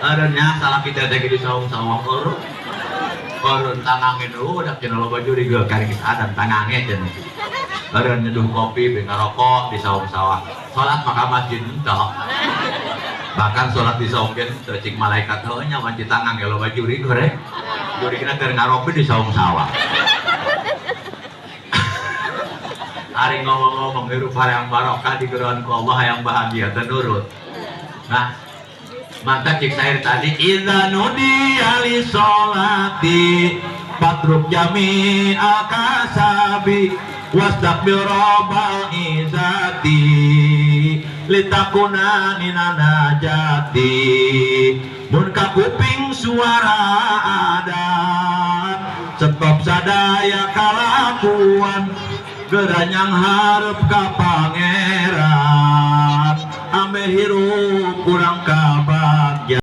Eureunnya salah kita teh di saung sawah eureun. Eureun tangangin udah cenah loba jurig kari geus adan tangangin cenah. Eureun nyeduh kopi be ngarokok di saung sawah. Salat maka masjid henteu. Bahkan salat di saung ge henteu, cik malaikat heuh nya wanci tangang ge loba jurig hore. Jurigna keur ngaropi di saung sawah. Ari ngomong-ngomong hirup hayang barokah digeroan ku Allah hayang bahagia teu nurut. Nah, maka cik sair tadi idza nudiya li sholati fatruk jami al-kasabi wastaqbil rabbal izzati litakuna minanajati. Mun kakuping suara adan stop sadaya kalakuan geranyang hareup ka pangeran ameh hirup kurang kabagja.